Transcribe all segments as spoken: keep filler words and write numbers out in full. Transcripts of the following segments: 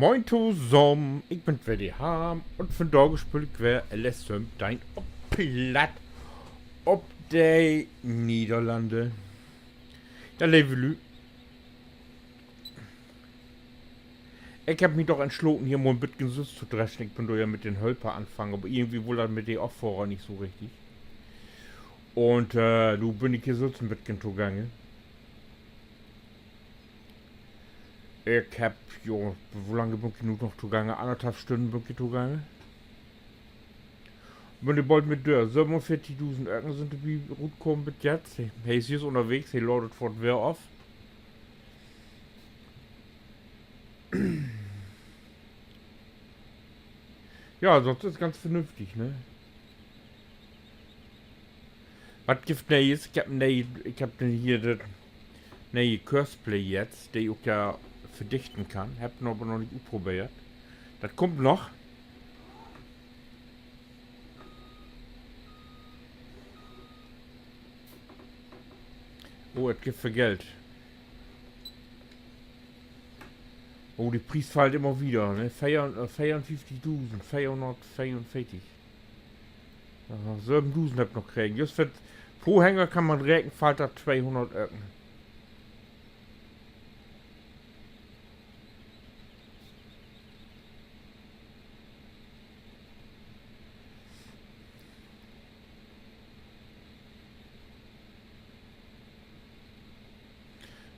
Moin tosamen, ik bün weer de Harm un vandaag speel ik weer L S söventeihn op Platt op de Nedderlannen. Ja, leve Lüüd. Ik hebb mi doch entsloten, hier mal 'n beten sülvst to dreschen. Ik bün dor ja mit den Hölper anfangen, aver irgendwie wull dat mit de Affohrer nich so richtig. Un, äh, nu bün ik hier sülvst en beten togangen. Ik hebb, jo, wo lang bün ik nu noch togangen? Annerthalf Stünnen bün ik togangen. Bün ik bold mit dör. Sövenunveertigdusend Öcken sünd dor bi rutkamen bit jetzt. He, he is jüst ünnerwegens, he laadt foorts weer of. Ja, sünst is ganz vernünftig, ne? Wat gifft Nee'es? Ik hebb nee, ik hebb denn hier dat nee'e Courseplay jetzt, de ik ok ja verdichten kann. Hebb 'n aver noch nich utprobeert. Dat kummt noch. Oh, dat gifft veel Geld. Oh, de Pries fallt immer wieder, ne? Veer-, äh, veerunveertigdusend veerhunnertveerunveertig. Aha, söventusend hebb ik noch kregen. Jüst för, pro Hänger kann man reken, fallt dat tweehunnert Öcken.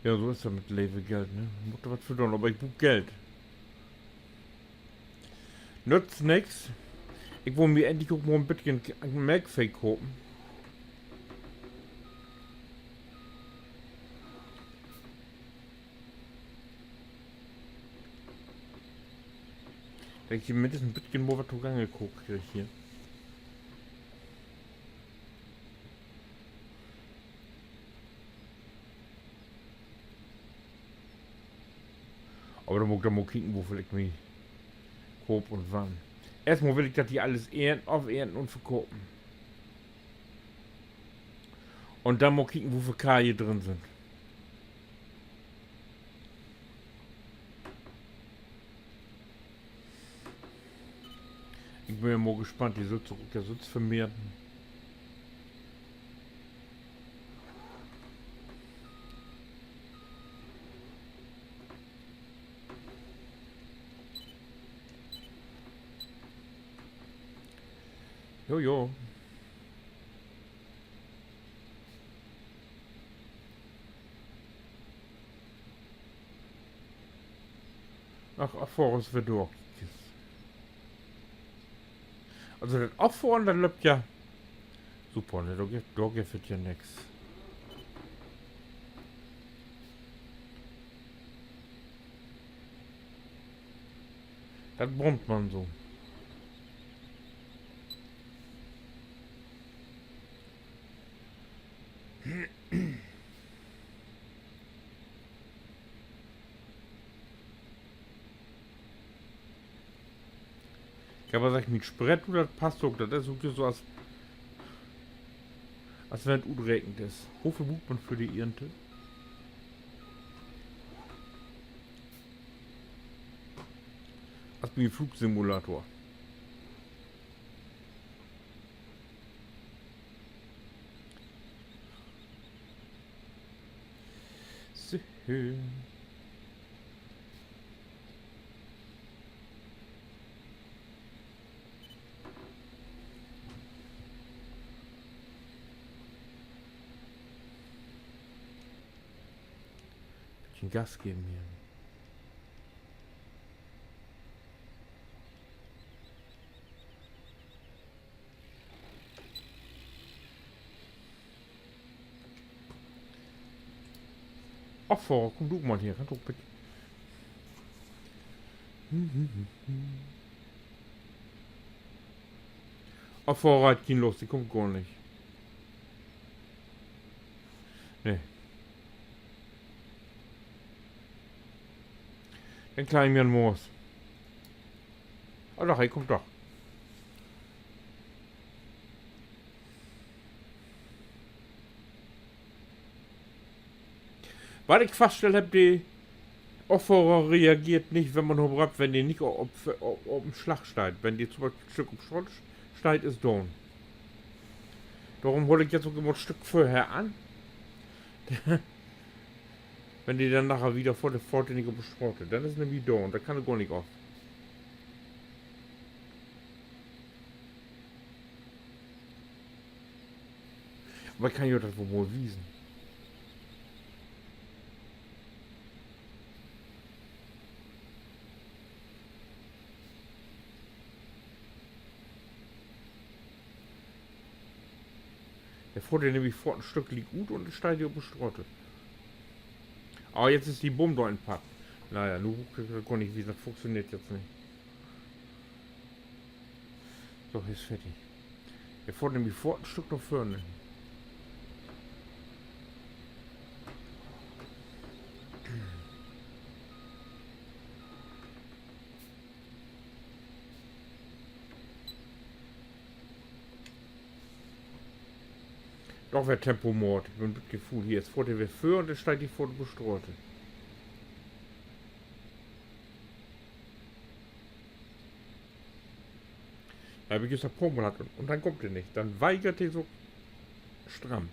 Ja, so is dat mit leve Geld, ne? Mutt dor wat för doon, aver ik bruuk Geld. Nützt nix. Ik wull mi endlich ok mal en beten Melkvee kopen. Dat ik hier minnestens en beten mal wat togangen krieg hier. Aver denn mutt ik denn mal kieken, woveel ik mi koop un wann. Eerstmal will ik dat hier allens eernten, ofeernten un verkopen. Un denn mal kieken, woveel Kalver drin sünd. Ik bün ja mal gespannt, de süllt sik ok ja sülvst vermehren. Jo, jo. Ach, Affohren is weer dor. Also, dat Affohren, dat löppt ja super, ne? Dor gifft, dor gifft dat ja nix. Dat brummt man so. Ik heff al seggt, mien Sprit, du, dat passt ok. Dat is ok so, as, as wenn 't utrekent is. Woveel bruukt man för de Eernte? As bi Flugsimulator. So. Beten Gas geven hier. Affohrer, kumm du mal hier, kannst ok bit-, Affohrer hett kien Lust, de kummt gor nich. Nee. Den kleinen Jan Moors. Ah, doch, he kummt doch. Wat ik faststellt hebb, de, Of he reageert nich, wenn man hum rappt, wenn de nich op, op, op en Slag steiht. Wenn de to'n Bispeel en Stück op Straat steiht, is daan. Dorüm hool ik jetzt ok jümmer en Stück vörher an. Wenn de denn naher wieder fohrt, fohrt de nich op de Straat. Denn is nämlich daan, dat kann he gor nich af. Aver ik kann jo dat woll mal wiesen. He fohrt nämlich fohrt en Stück liek ut un steiht de op de Straat. Ah, jetzt is de Boom dor in'n Padd. Na ja, nu kann ik dat gor nich wiesen, dat funktioneert jetzt nich. So, he is fertig. He fohrt nämlich fohrt en Stück na vörn. Doch weer Tempomaat. Ik bün en beten fuul hier. Is fohrt de weer vör un denn steiht de fohrt op de Straat. Dor heff ik jüst en poor Mal hatt un, un denn kummt de nich. Denn weigert de so stramm.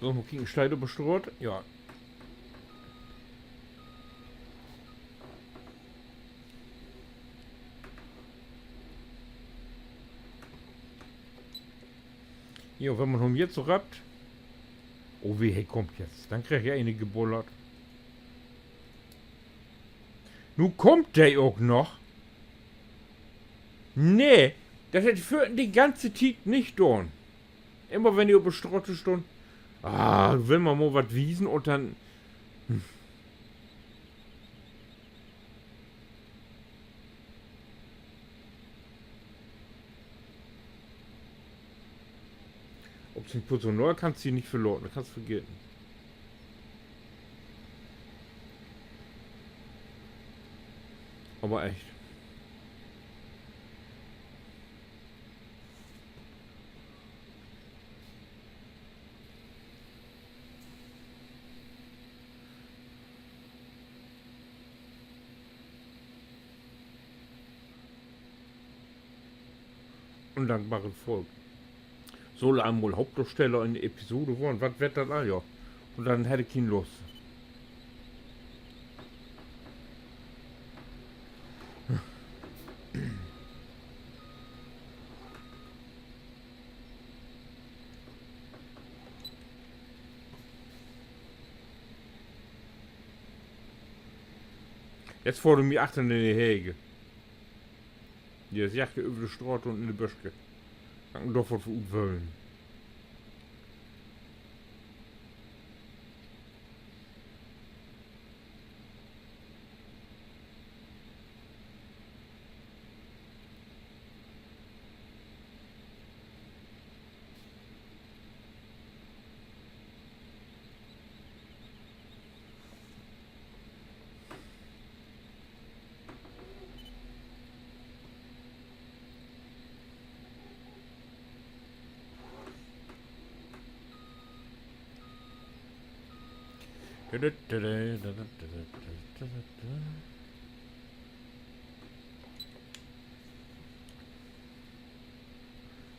So, mal kieken, steiht op de Straat? Ja. Jo, wenn man hum jetzt so rappt. Oh weh, he kummt jetzt. Denn kriggt he een gebullert. Nu kummt de ok noch. Nee, dat hett he vörhen de ganze Tiet nich doon. Immer wenn he op de Straat stunn. Ah, will man mal wat wiesen un denn, hm. Op sien Personal kannst di nich verlaten, dat kannst vergeten. Aver echt. Undankbaret Volk. Sull al mal Hauptdarsteller in de Episode worrn, wat weet dat al, jo. Un denn harr ik keen Lust. Jetzt fohrt he mi achtern in de Hege. De is jacht över de Straat un in de Böske. Kann ik doch wat för utwöhlen.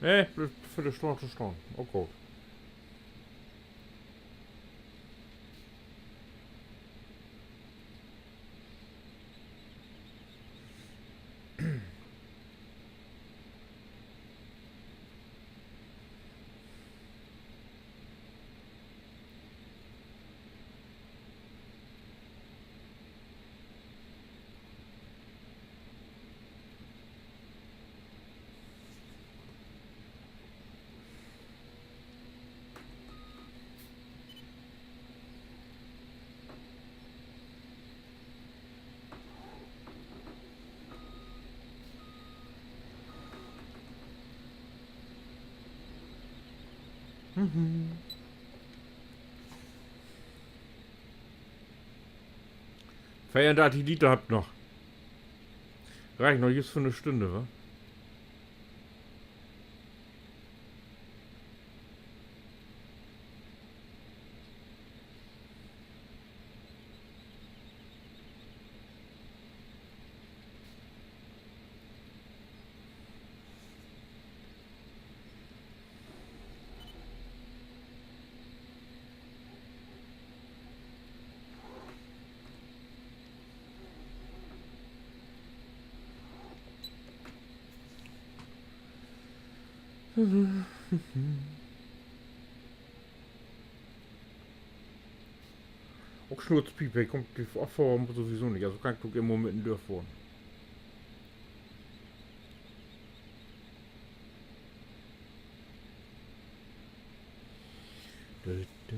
Nee, blifft vör de Straat stahn. Ok goot. Veerundartig Liter hebbt wi noch. Reckt noch jüst för 'ne Stünn, wa? Ok Snurzpiepe, he kummt, de Affohrer mutt sowieso nich. Also kann ik ok immer mit em dörfohren. Dö, dö.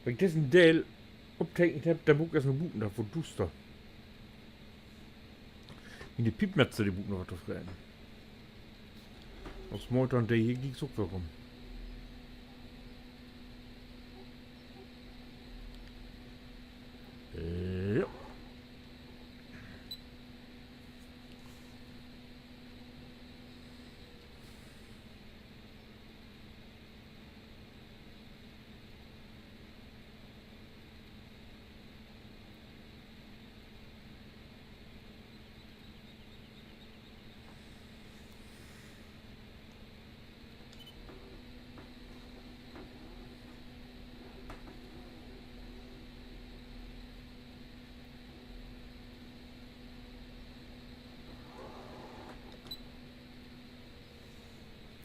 Wenn ik dissen Deel optekent hebb, denn mutt ik eerst na buten, dat word duuster. In de Piepmetze, de bruukt noch wat to freten. As Meutern, de hier gieks ok weer rum. Ja.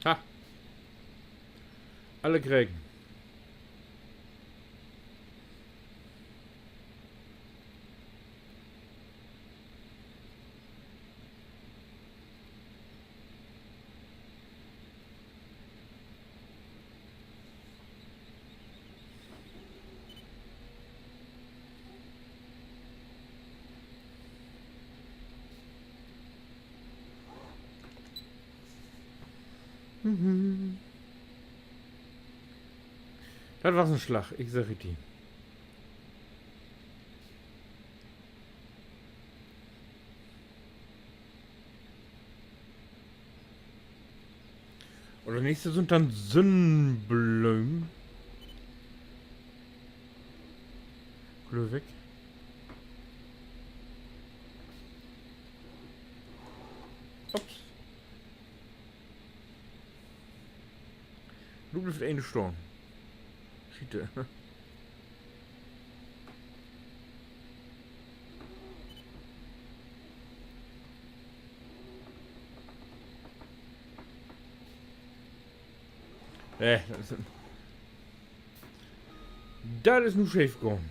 Ha. Alle kregen. Dat was en Slag, ik segg et di. Un dat nächste sünd denn Sünnenblööm. Glööv ik. Ups. Nu blifft een stahn. Schiete. Nee, dat is, dat is nu scheef gahn.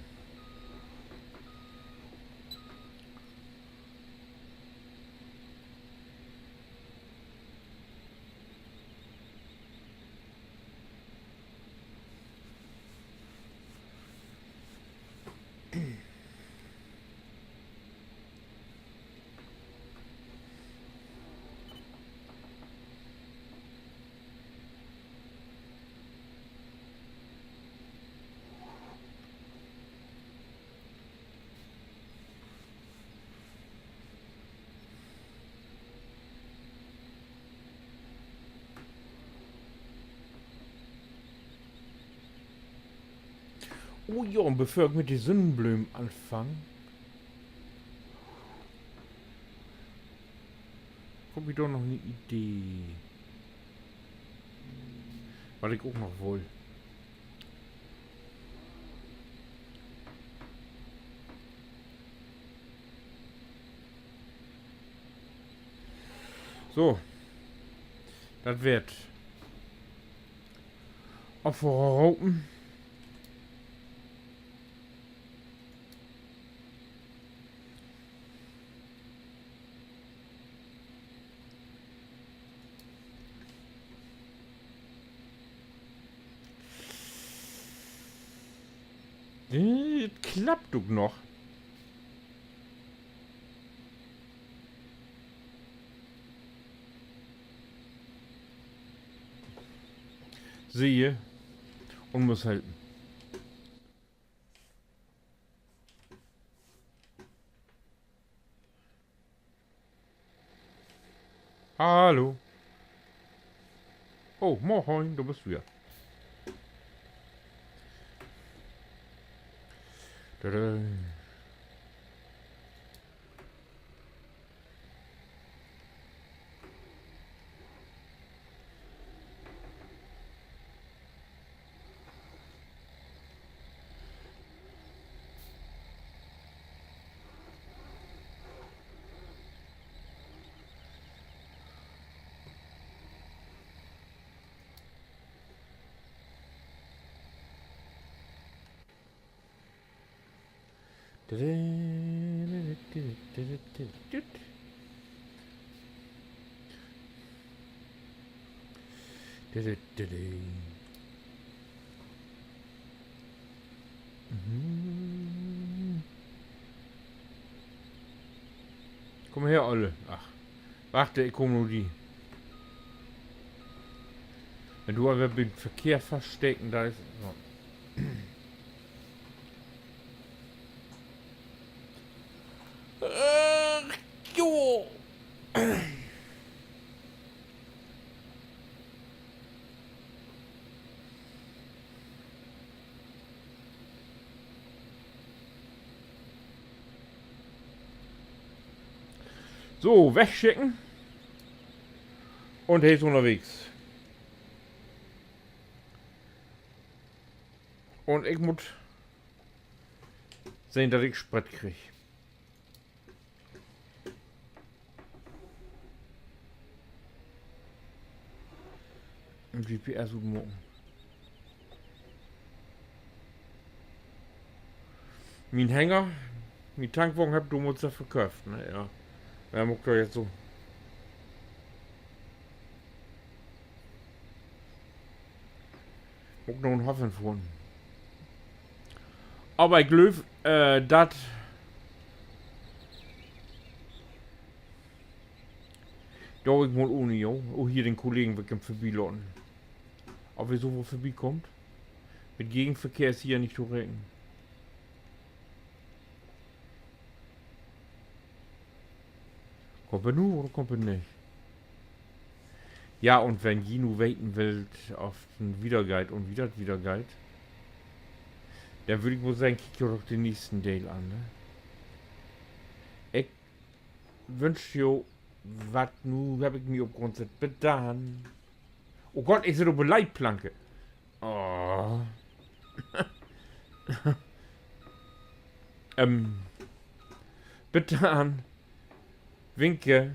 Oh ja, un bevör ik mit de Sünnenblööm anfang, kummt mi doch noch 'ne Idee. Wat ik ok noch wull. So. Dat warrt. Afropen. Dit klappt ok noch. Süh, un muss helpen. Hallo. Oh, moin, dor büst du ja. Tada. Mhm. Kumm her, Olle. Ach, wacht, ik kumm nu di. Wenn du aver bi'n Verkehr faststeken deist, so. Äh, jo. So, wegschicken. Un he is ünnerwegens. Un ik mutt sehn, dat ik Sprit krieg. G P S utmaken. Mien Hänger, mien Tankwagen hebb ik domals ja verköfft, ne? Ja. Wer maakt dat jetzt so? Mutt noch en Hoff infohren. Aver ik glööv, äh, dat, do ik mal ohne, jo. Oh, hier den Kollegen will ik em vörbilaten. Of he so woll vörbikaamt. Mit Gegenverkehr is hier nich to reken. Kummt he nu oder kummt he nich? Ja, un wenn ji nu weten wüllt, of dat wiedergeiht un wo dat wiedergeiht, denn würr ik mal seggen, kiekt jo doch den nächsten Deel an, ne? Ik wünsch jo wat, nu hebb ik mi op Grund sett. Bit dann. Oh Gott, ik sitt op de Leitplanke. Oh. Ähm. Bit dann. Winke.